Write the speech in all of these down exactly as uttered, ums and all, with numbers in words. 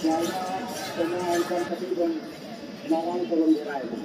ᱡᱟᱭᱜᱟ ᱠᱚᱢᱟ ᱮᱱᱠᱷᱟᱱ ᱠᱟᱹᱴᱤᱡ ᱵᱚᱱ ᱢᱟᱨᱟᱝ ᱠᱚᱵᱚᱱ ᱵᱮᱲᱟᱭᱮᱫᱟ᱾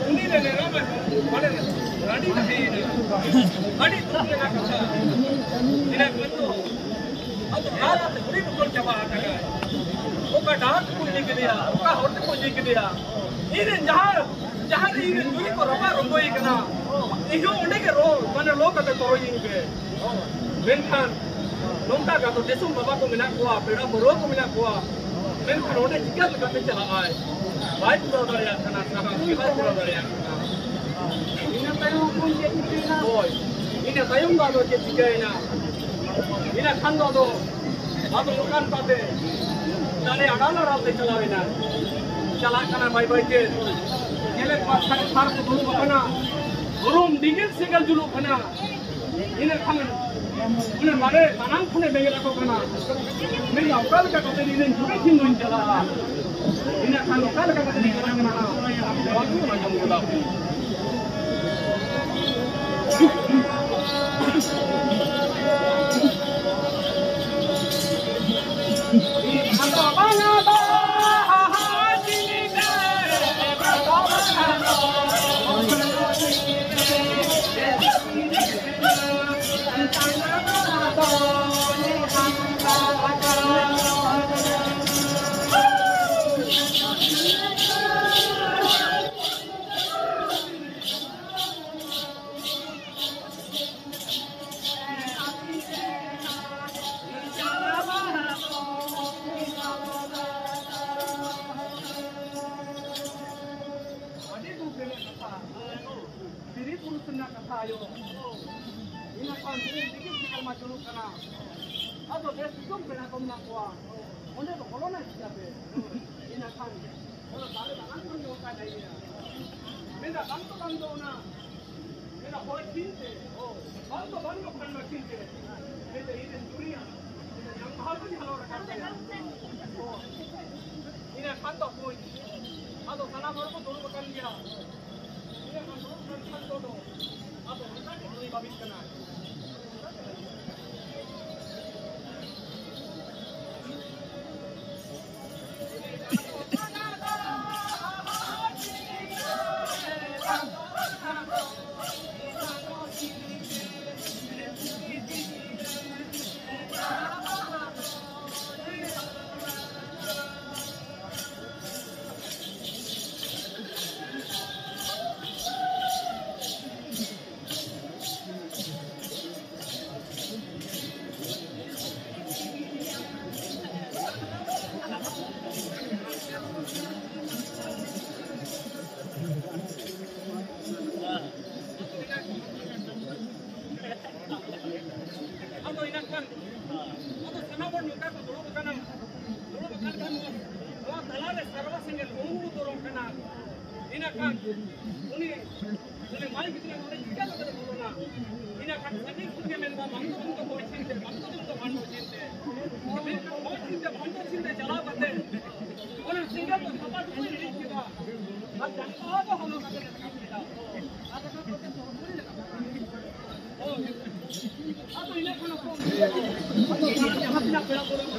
ᱩᱱᱤ ᱨᱮ ᱢᱮᱨᱚᱢ ᱢᱟᱱᱮ ᱨᱟᱺᱰᱤ ᱛᱟᱦᱮᱸᱭᱮᱱᱟ᱾ ᱟᱹᱰᱤ ᱫᱩᱠ ᱨᱮᱱᱟᱜ ᱠᱟᱛᱷᱟ᱾ ᱤᱱᱟᱹ ᱠᱷᱚᱱ ᱫᱚ ᱟᱫᱚ ᱟᱨ ᱟᱛᱮ ᱦᱩᱲᱤ ᱵᱚᱠᱚᱞ ᱪᱟᱵᱟ ᱟᱠᱟᱱᱟ᱾ ᱚᱠᱟ ᱰᱟᱦᱟᱨ ᱛᱮᱠᱚ ᱤᱫᱤ ᱠᱮᱫᱮᱭᱟ, ᱚᱠᱟ ᱦᱚᱨ ᱛᱮᱠᱚ ᱤᱫᱤ ᱠᱮᱫᱮᱭᱟ᱾ ᱤᱧ ᱨᱮᱱ ᱡᱟᱦᱟᱸ, ᱡᱟᱦᱟᱸ ᱨᱮ ᱤᱧ ᱨᱮᱱ ᱡᱩᱨᱤ ᱠᱚ ᱨᱟᱯᱟᱜ ᱨᱚᱝᱜᱚᱭᱮ ᱠᱟᱱᱟ, ᱤᱧ ᱦᱚᱸ ᱚᱸᱰᱮ ᱜᱮ ᱨᱚ-, ᱢᱟᱱᱮ ᱞᱚ ᱠᱟᱛᱮ ᱛᱚᱨᱚᱡ ᱤᱧ ᱯᱮ᱾ ᱢᱮᱱᱠᱷᱟᱱ ᱱᱚᱝᱠᱟ ᱜᱮ ᱟᱫᱚ ᱫᱤᱥᱚᱢ ᱵᱟᱵᱟ ᱠᱚ ᱢᱮᱱᱟᱜ ᱠᱚᱣᱟ, ᱯᱮᱲᱟ ᱯᱟᱹᱨᱣᱟᱹ ᱠᱚ ᱢᱮᱱᱟᱜ ᱠᱚᱣᱟ, ᱢᱮᱱᱠᱷᱟᱱ ᱚᱸᱰᱮ ᱪᱤᱠᱟᱹ ᱞᱮᱠᱟᱛᱮ ᱪᱟᱞᱟᱜᱼᱟᱭ? ᱵᱟᱭ ᱯᱩᱨᱟᱹᱣ ᱫᱟᱲᱮᱭᱟᱜ ᱠᱟᱱᱟ, ᱥᱟᱦᱟ ᱜᱮ ᱵᱟᱭ ᱯᱩᱨᱟᱹᱣ ᱫᱟᱲᱮᱭᱟᱜ ᱠᱟᱱᱟ᱾ ᱤᱱᱟᱹ ᱛᱟᱭᱚᱢ ᱠᱷᱚᱱ ᱪᱮᱫ ᱪᱤᱠᱟᱹᱭᱮᱱᱟ? ᱦᱳᱭ, ᱤᱱᱟᱹ ᱛᱟᱭᱚᱢ ᱫᱚ ᱟᱫᱚ ᱪᱮᱫ ᱪᱤᱠᱟᱹᱭᱮᱱᱟ? ᱤᱱᱟᱹ ᱠᱷᱟᱱ ᱫᱚ ᱟᱫᱚ, ᱟᱫᱚ ᱚᱱᱠᱟ ᱚᱱᱠᱟᱛᱮ ᱫᱟᱨᱮ ᱟᱲᱟᱞ ᱟᱲᱟᱞ ᱛᱮ ᱪᱟᱞᱟᱣ ᱮᱱᱟ᱾ ᱪᱟᱞᱟᱜ ᱠᱟᱱᱟ ᱵᱟᱭ ᱵᱟᱭ ᱛᱮ, ᱧᱮᱞᱮᱫ ᱠᱚᱣᱟ ᱥᱟᱨ ᱥᱟᱨ ᱠᱚ ᱫᱩᱲᱩᱵ ᱟᱠᱟᱱᱟ, ᱵᱩᱨᱩᱢ ᱰᱤᱸᱜᱤᱨ ᱥᱮᱸᱜᱮᱞ ᱡᱩᱞᱩᱜ ᱠᱟᱱᱟ᱾ ᱤᱱᱟᱹ ᱠᱷᱟᱱ ᱚᱱᱟ ᱫᱟᱨᱮ ᱥᱟᱱᱟᱢ ᱠᱷᱚᱱᱮ ᱵᱮᱸᱜᱮᱫ ᱟᱠᱚ ᱠᱟᱱᱟ᱾ ᱢᱮᱱᱫᱟ, "ᱚᱠᱟ ᱞᱮᱠᱟ ᱠᱟᱛᱮ ᱤᱧ ᱨᱮᱱ ᱡᱩᱨᱤ ᱴᱷᱮᱱ ᱫᱚᱧ ᱪᱟᱞᱟᱜᱼᱟ?" ᱤᱱᱟᱹ ᱠᱷᱟᱱ ᱚᱠᱟ ᱞᱮᱠᱟ ᱠᱟᱛᱮ ᱤᱧ ᱪᱟᱞᱟᱜ ᱠᱟᱱᱟ, ᱱᱚᱣᱟ ᱠᱚ ᱟᱸᱡᱚᱢ ᱜᱚᱫᱟ ᱯᱮ᱾ ᱟᱫᱚ ᱵᱟᱝᱟ᱾ ᱟᱭᱳ, ᱤᱱᱟᱹ ᱠᱷᱟᱱ ᱫᱤᱱ ᱫᱤᱱ ᱛᱮ ᱠᱟᱞᱢᱟ ᱪᱟᱹᱞᱩᱜ ᱠᱟᱱᱟ᱾ ᱟᱫᱚ ᱫᱮᱥ ᱫᱤᱥᱚᱢ ᱯᱮᱲᱟ ᱠᱚ ᱢᱮᱱᱟᱜ ᱠᱚᱣᱟ, ᱚᱸᱰᱮ ᱫᱚ ᱵᱚᱞᱚᱱᱟ ᱪᱤᱠᱟᱹᱛᱮ? ᱤᱱᱟᱹ ᱠᱷᱟᱱ ᱚᱱᱟ ᱫᱟᱨᱮ ᱫᱟᱱᱟᱝ ᱠᱷᱚᱱ ᱜᱮ ᱚᱱᱠᱟᱭ ᱞᱟᱹᱭᱮᱜᱼᱟ᱾ ᱢᱮᱱᱫᱟ, ᱵᱟᱝ ᱫᱚ ᱵᱟᱝ ᱫᱚ ᱚᱱᱟ, ᱢᱮᱱᱫᱟ, ᱦᱚᱭ ᱪᱤᱱᱛᱮ, ᱵᱟᱝ ᱫᱚ ᱵᱟᱝ ᱫᱚ ᱠᱷᱟᱱ ᱪᱤᱱᱛᱮ, ᱢᱮᱱᱫᱟ, ᱤᱧ ᱨᱮᱱ ᱡᱩᱨᱤᱭᱟ, ᱢᱮᱱᱫᱟ, ᱡᱟᱝ ᱵᱟᱦᱟ ᱠᱚᱧ ᱦᱟᱞᱚ ᱨᱟᱠᱟᱵ ᱠᱟᱭᱟ᱾ ᱤᱱᱟᱹ ᱠᱷᱟᱱ ᱫᱚ ᱦᱩᱭ, ᱟᱫᱚ ᱥᱟᱱᱟᱢ ᱦᱚᱲ ᱠᱚ ᱫᱩᱲᱩᱵ ᱟᱠᱟᱱ ᱜᱮᱭᱟ᱾ ᱟᱫᱚ ᱤᱱᱟᱹ ᱠᱷᱟᱱ, ᱟᱫᱚ ᱥᱟᱱᱟᱢ ᱦᱚᱲ ᱱᱚᱝᱠᱟ ᱠᱚ ᱫᱩᱲᱩᱵ ᱟᱠᱟᱱᱟ᱾ ᱫᱩᱲᱩᱵ ᱟᱠᱟᱱ ᱠᱷᱟᱱ ᱱᱚᱣᱟ ᱛᱟᱞᱟᱨᱮ ᱥᱟᱨᱣᱟ ᱥᱮᱸᱜᱮᱞ ᱩᱱ ᱦᱩᱲᱩ ᱫᱚᱨᱚᱝ ᱠᱟᱱᱟ᱾ ᱤᱱᱟᱹ ᱠᱷᱟᱱ ᱩᱱᱤ ᱢᱟᱹᱭ ᱜᱤᱫᱽᱨᱟᱹ ᱱᱚᱰᱮ ᱪᱤᱠᱟᱹ ᱠᱟᱛᱮ ᱵᱚᱞᱚᱱᱟ? ᱤᱱᱟᱹ ᱠᱷᱟᱱ ᱥᱟᱺᱜᱤᱧ ᱠᱷᱚᱱ ᱜᱮ ᱢᱮᱱᱫᱟ, ᱵᱟᱝ ᱫᱚ ᱵᱟᱝ ᱫᱚ ᱦᱚᱭ ᱪᱤᱱᱛᱮ, ᱵᱟᱝ ᱫᱚ ᱵᱟᱝ ᱫᱚ ᱵᱷᱟᱱᱰᱚ ᱪᱤᱱᱛᱮ᱾ ᱢᱮᱱᱠᱷᱟᱱ ᱦᱚᱭ ᱪᱤᱱᱛᱮ, ᱵᱷᱟᱱᱰᱚ ᱪᱤᱱᱛᱮ ᱪᱟᱞᱟᱣ ᱠᱟᱛᱮ ᱚᱱᱟ ᱥᱮᱸᱜᱮᱞ ᱫᱚ ᱥᱟᱯᱷᱟ ᱥᱩᱛᱨᱟᱹ ᱤᱲᱤᱡ ᱠᱮᱫᱟ᱾ ᱟᱨ ᱡᱟᱸᱜᱟ ᱫᱚ ᱦᱚᱞᱚ ᱠᱟᱛᱮ ᱨᱟᱠᱟᱵ ᱠᱮᱫᱟ᱾ ᱟᱨ ᱨᱟᱠᱟᱵ ᱠᱟᱛᱮ ᱛᱚᱨ ᱠᱚᱨᱮ ᱨᱟᱠᱟᱵ ᱠᱮᱫᱟ᱾ ᱦᱳᱭ᱾ ᱟᱫᱚ ᱤᱱᱟᱹ ᱠᱷᱚᱱ ᱟᱫᱚ ᱡᱟᱦᱟᱸ ᱛᱤᱱᱟᱹᱜ ᱯᱮᱲᱟ ᱯᱟᱹᱲᱦᱟᱹ ᱠᱚ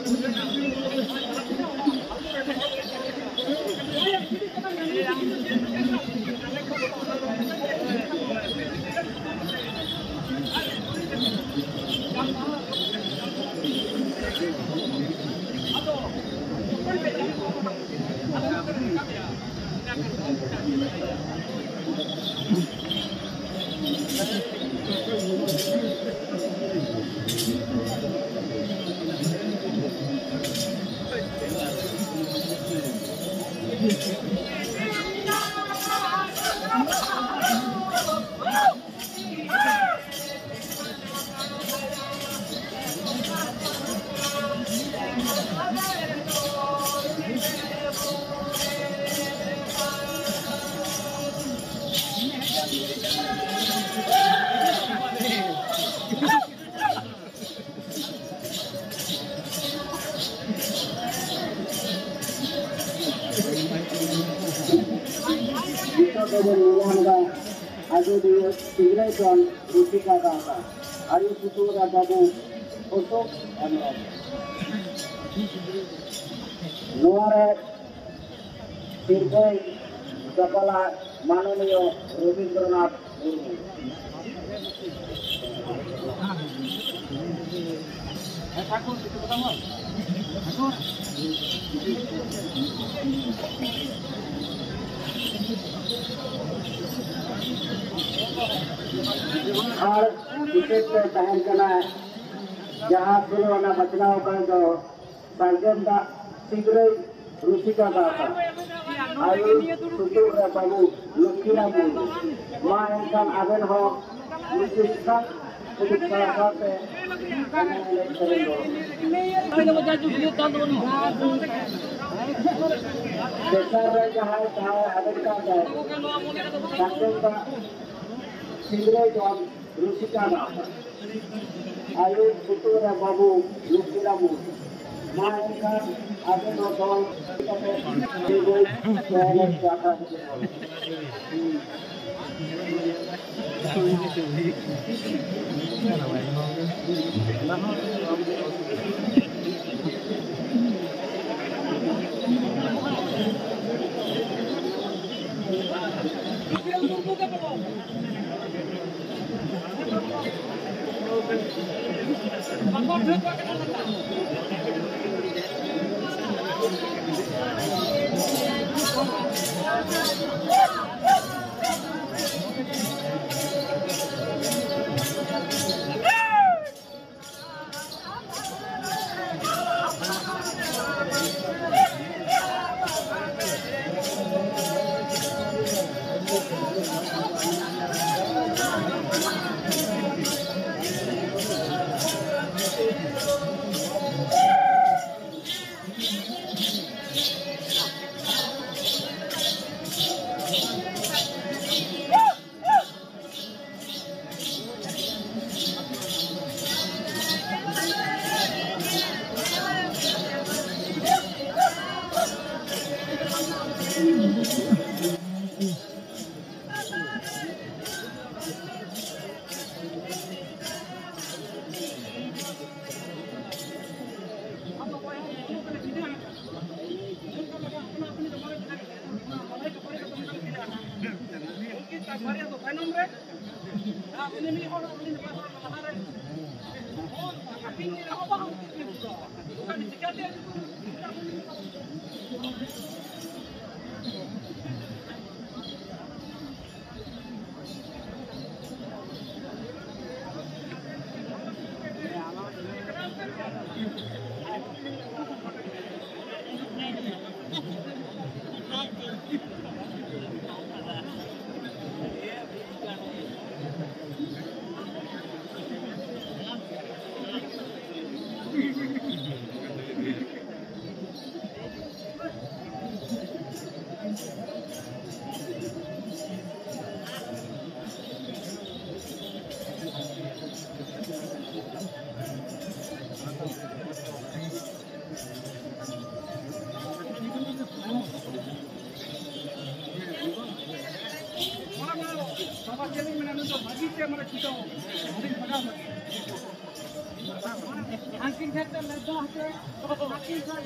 ᱛᱮᱵᱚᱱ ᱧᱮᱞ ᱧᱟᱢ ᱮᱫᱟ ᱟᱡᱚᱫᱤᱭᱟᱹ ᱥᱤᱝᱨᱟᱹᱭ ᱠᱷᱚᱱ ᱨᱩᱥᱤᱠᱟ ᱜᱟᱶᱛᱟ ᱟᱭᱩᱨ ᱥᱩᱛᱩᱜ ᱨᱮ ᱵᱟᱹᱵᱩ ᱚᱥᱳᱠ ᱦᱮᱢᱵᱨᱚᱢ᱾ ᱱᱚᱣᱟ ᱨᱮ ᱥᱤᱨᱯᱟᱹᱭ ᱪᱟᱯᱟᱞᱟ ᱢᱟᱱᱚᱱᱤᱭᱚ ᱨᱚᱵᱤᱱᱫᱨᱚᱱᱟᱛᱷ ᱢᱩᱨᱢᱩ᱾ ᱟᱨ ᱵᱤᱥᱮᱥ ᱛᱮ ᱛᱟᱦᱮᱱ ᱠᱟᱱᱟ ᱡᱟᱦᱟᱸ ᱥᱳᱞᱳ ᱟᱱᱟ ᱵᱟᱪᱷᱱᱟᱣ ᱟᱠᱟᱱ ᱫᱚ ᱥᱟᱨᱡᱚᱢ ᱫᱟᱜ ᱥᱤᱝᱨᱟᱹᱭ ᱨᱩᱥᱤᱠᱟ ᱜᱟᱶᱛᱟ ᱟᱭᱩᱨ ᱥᱩᱛᱩᱜ ᱨᱮ ᱵᱟᱹᱵᱩ ᱞᱚᱠᱠᱷᱤᱨᱟᱢ ᱢᱩᱨᱢᱩ᱾ ᱢᱟ ᱮᱱᱠᱷᱟᱱ ᱟᱵᱮᱱ ᱦᱚᱸ ᱢᱤᱫᱴᱤᱡ ᱥᱟᱛ ᱠᱟᱹᱴᱤᱡ ᱥᱟᱶ ᱥᱟᱶᱛᱮ ᱮᱱᱮᱡ ᱥᱮᱨᱮᱧ ᱫᱚ᱾ ᱫᱚᱥᱟᱨ ᱨᱮ ᱡᱟᱦᱟᱸᱭ ᱴᱷᱟᱶ ᱦᱟᱢᱮᱴ ᱠᱟᱜ ᱫᱚ ᱥᱟᱨᱡᱚᱢ ᱫᱟᱜ ᱥᱤᱝᱨᱟᱹᱭ ᱫᱚᱞ ᱨᱩᱥᱤᱠᱟ ᱜᱟᱶᱛᱟ ᱟᱭᱩᱨ ᱥᱩᱛᱩᱜ ᱨᱮ ᱵᱟᱹᱵᱩ ᱞᱚᱠᱠᱷᱤᱨᱟᱢ ᱢᱩᱨᱢᱩ᱾ ᱢᱟ ᱮᱱᱠᱷᱟᱱ ᱟᱵᱚ ᱫᱚ ᱫᱚᱞ ᱠᱟᱛᱮ ᱥᱤᱝᱨᱟᱹᱭ ᱥᱮ ᱮᱱᱮᱡ ᱜᱟᱶᱛᱟ ᱥᱮᱴᱮᱨ ᱵᱚᱱ᱾ ᱛᱟᱭᱱᱚᱢ ᱨᱮ, ᱟᱨ ᱩᱱᱤ ᱢᱤᱫ ᱦᱚᱲ, ᱩᱱᱤ ᱱᱚᱣᱟ ᱦᱚᱲ ᱞᱟᱦᱟ ᱨᱮ, ᱦᱚᱲ ᱟᱹᱛᱤᱧ ᱨᱮ ᱦᱚᱸ ᱵᱟᱝ ᱩᱱᱠᱩ ᱠᱚ᱾ ᱚᱱᱠᱟ ᱪᱤᱠᱟᱹᱛᱮ ᱩᱱᱠᱩ ᱵᱟᱵᱟ ᱪᱮᱫ ᱤᱧ ᱢᱮᱱᱟ, ᱱᱩᱭ ᱫᱚ ᱵᱷᱟᱹᱜᱤ ᱛᱮ ᱢᱟᱱᱮ ᱪᱷᱩᱴᱟᱹᱣ ᱦᱩᱰᱤᱧ ᱵᱷᱟᱜᱟᱣ ᱢᱟᱱᱮ᱾ ᱦᱟᱱᱠᱤᱱ ᱴᱷᱮᱱ ᱛᱮ ᱞᱟᱹᱭ ᱫᱚ ᱦᱟᱯᱮ, ᱦᱟᱱᱠᱤᱱ ᱴᱷᱮᱱ